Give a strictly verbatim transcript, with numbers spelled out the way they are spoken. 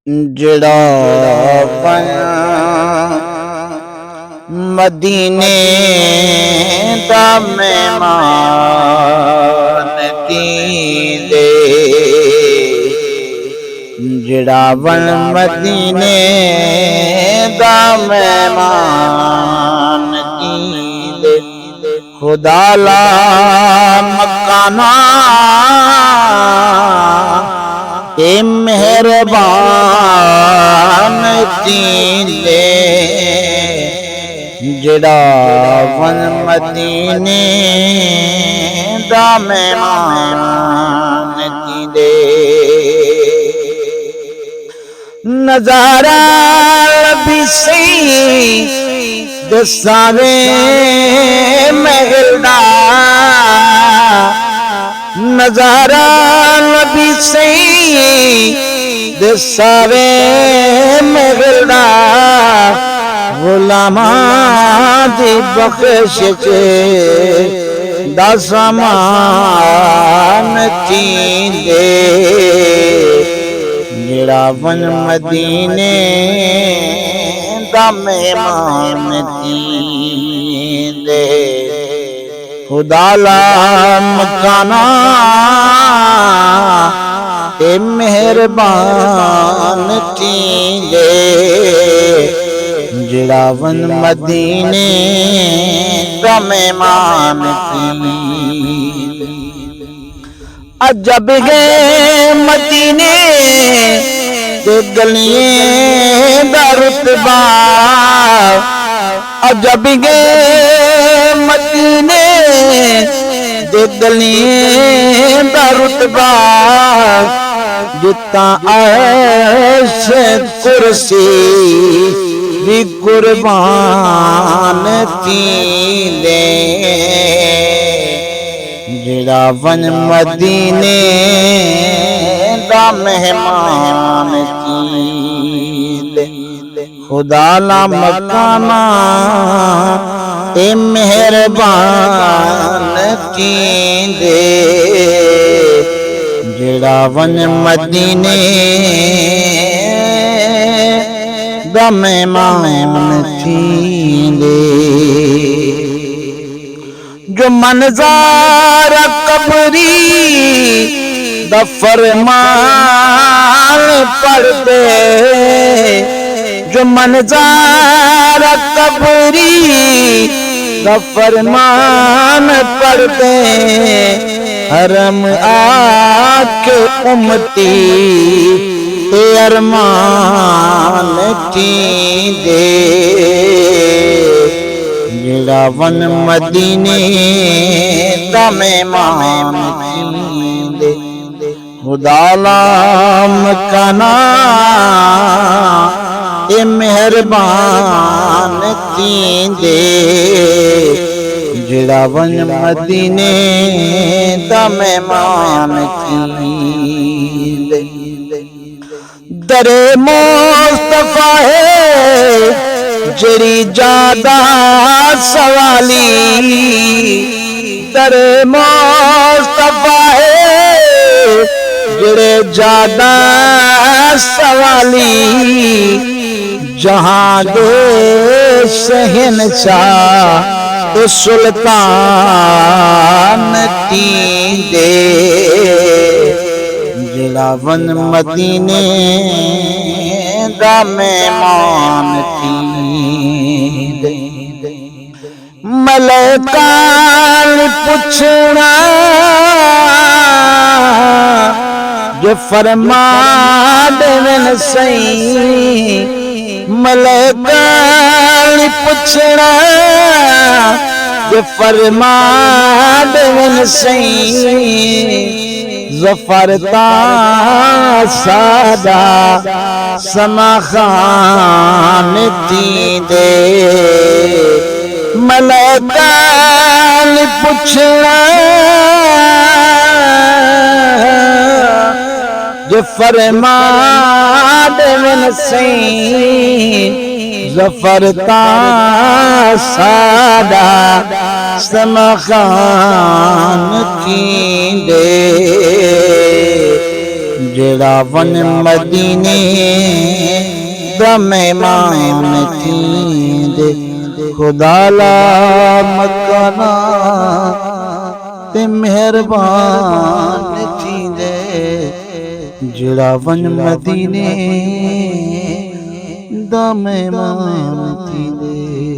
جڑا ونڄ مدینے دا مہمان تھیندے، جڑا ونڄ مدینے دا مہمان تھیندے۔ خدا لا مکانا تے مہربان تھیندے، جڑا ونڄ مدینے دا مہمان تھیندے۔ نظارہ لبھی سئیں دے ساویں محل دا، نظارہ لبھی سئیں دے ساویں محل دا، غلاماں دی بخشش دا سامان تھیندے، جڑا ونڄ مدینے دا مہمان تھیندے۔ خدا لا مکانا تے مہربان تھیندے، جڑا ونڄ مدینے دا مہمان تھیندے۔ عجب ہے مدینے دے گلیاں دا رتبہ، عجب ہے مدینے دے گلیاں دا رتبہ، جتھاں عرش کرسی وی قربان تھیندے۔ جڑا ونڄ مدینے دا مہمان تھیندے، خدا لا مکانا تے مہربان تھیندے، جڑا ونڄ مدینے دا مہمان تھیندے۔ جو منظر قبری دا فرمان پڑھدے، جو منظر قبری دا فرمان پڑھدے، حرم آ کے امتی تے ارمان تھیندے، جڑا ونڄ مدینے دا مہمان تھیندے۔ خدا لا مکانا تے مہربان تھیندے، جڑا ونڄ مدینے دا مہمان تھیندے۔ در مصطفیٰ ہے جڑی جادا سوالی، در مصطفیٰ ہے جڑے جادا سوالی، جہاں دے شہنشاہ تے سلطان تھیندے، جڑا ونڄ مدینے دا مہمان تھیندے۔ ملائکاں پچھݨا جو فرما ݙیون سئیں، ملائکاں پچھݨا جو فرما ݙیون سئیں، ظفر تاں ساݙا سما خوان تھیندے۔ ملائکاں پچھݨا جو فرما ݙیون سئیں، ظفر تاں ساݙا سما خوان تھیندے۔ جیڑھا ونڄ مدینے دا مہمان تھیندے، خدا لا مکاناں تے مہربان تھیندے۔ جیڑھا ونڄ مدینے دا مہمان تھیندے۔